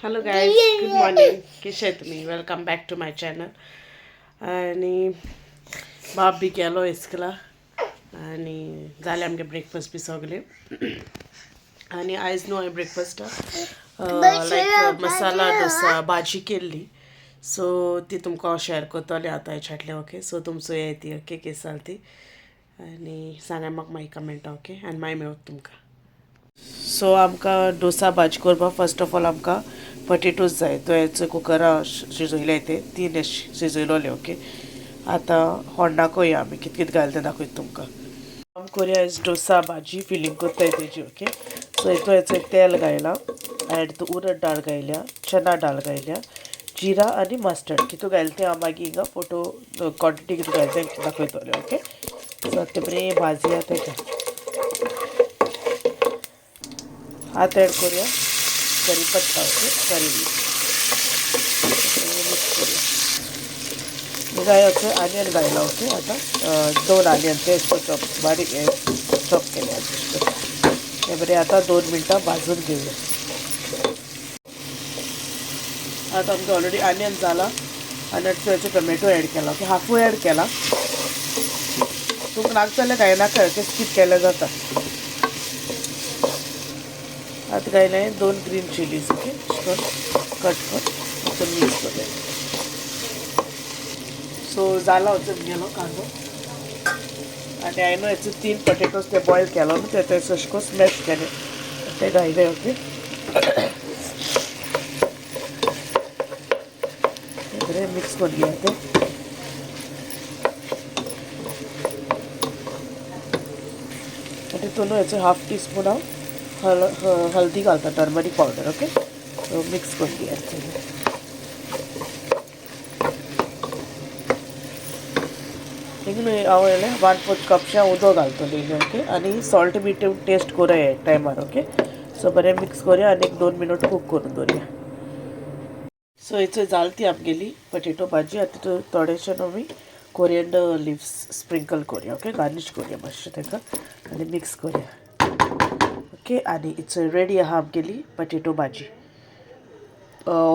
Hello guys, good morning. कशे तुमी? Welcome back to my channel. आनी बाब बी गेलो इस्कुला आनी जालें आमगे ब्रेकफास्ट बी सगलें. आनी आयज न्हू हांवें ब्रेकफास्ट लायक मसाला डोसा भाजी केल्ली, सो ती तुमकां हांव शेअर करतलें आतां हेच्यातलें. ओके, सो तुमचो येय ती. ओके, केस जाल ती आनी सांगाय म्हाका मागीर कमेंटा. ओके, आनी मागीर मेळत तुमकां. सो आमकां डोसा भाजी करपाक फर्स्ट ऑफ ऑल आमकां पटेटोज जाय. तो हेच कुकरा शिजयले ते तीन शिजयलोले. ओके, आतां होण्णाक या आमी कित कित घायला तें दाखयता तुमकां. आमी करुया आयज डोसा भाजी फिलींग करताय तेजी. ओके, सो हितू हेचो तेल घायलां, एड उरद डाळ घायल्या, चना डाळ घायल्या, जिरा आनी मस्टर्ड कितू घायला तें हांव मागीर हिंगा फोटो क्वॉन्टिटी कितू घायला तें दाखयतलें. ओके, सो आतां बरें भाजया तेका. आतां एड करुया करी पत्ता. ओके, करी मिक्स करुया. हाचो आनियन घायला. ओके, आतां दोन आनियन ते चॉप बारीक चॉप केले ते बरें आतां 2 मिनटां भाजून घेवया. आतां आमचो ऑलरेडी आनियन जाला आनी आतां टोमॅटो एड केला. ओके, हाफूय एड केला. तुमकां नाका जाल्यार घायनाका, ओके, स्कीप केल्यार जाता. आतां घायलें 2 ग्रीन चिलीज. ओके, कट कर मिक्स करुया. सो जाला वचून गेलो कांदो आनी हांवें न्हू हेचे 3 पटेटोज ते बॉयल केलो न्हू ते अशें करून स्मॅश केले ते घायले. ओके, बरें मिक्स करून घेया ते. आनी तितून न्हू हेचो हाफ टी स्पून हांव हळदी घालता, turmeric powder. Okay, so mix करून घेया. हिंग न्हू हांव येयलें 1/4 कपशें उदक घालतलें इल्लें. ओके, आनी सॉल्ट बी टेस्ट करुया टायमार. ओके, सो बरें मिक्स करुया आनी एक 2 मिनट कूक करून दवरुया. सो हेचो जाल ती आमगेली पटेटो भाजी. आतां तितून थोडेशें न्हू आमी कोरियंडर लिव्स स्प्रिंकल करुया. ओके, गार्नीश करुया मातशें ताका आनी मिक्स करुया. ओके, आनी it's ready आहा आमगेली potato bhaji.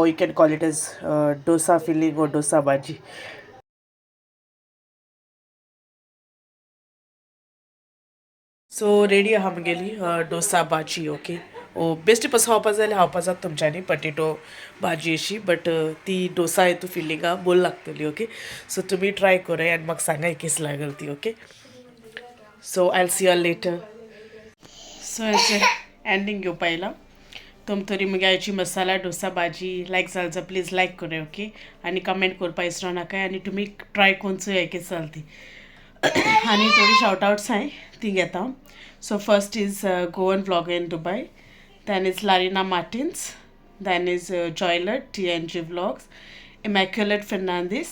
You can call it as dosa filling or dosa bhaji. So ready आहा आमगेली डोसा भाजी. ओके, ओ बेश्टी पसून खावपा जाल्यार खावपा जाता तुमच्यांनी पटेटो भाजी अशी, बट ती डोसा हितू फिलिंगा बोल लागतली. ओके, सो तुमी ट्राय कराय आनी म्हाका सांगाय केस लागल ती. Okay, so I will see you later. So हेचें एंडींग घेवपा येयला. तुम तरी मुगे आयची मसाला डोसा भाजी लायक जाल जाल्यार प्लीज लायक कराय. ओके, आनी कमेंट करपा विसरो नाकाय आनी तुमी ट्राय करून चोयाय केस जाल ती. आनी थोडी शावट आवट्स हांय ती घेता. So first is Goan vlogger in Dubai, then is Larina Martins, then is Joylet TNG vlogs, Immaculate Fernandes,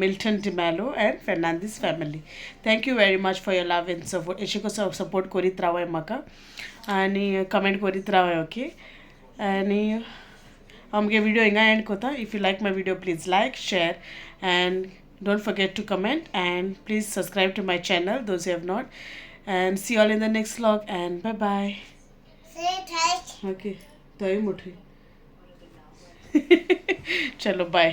Milton D'Mello and Fernandes family. Thank you very much for your love and support. अशें कसो support करीत रावाय म्हाका आनी comment करीत रावाय. Okay, आनी हांव मुगे video हिंगा एंड करता. If you like my video please like, share and don't forget to comment and please subscribe to my channel those who have not, and see you all in the next vlog and bye bye. Okay, तोय मोठी. चलो बाय.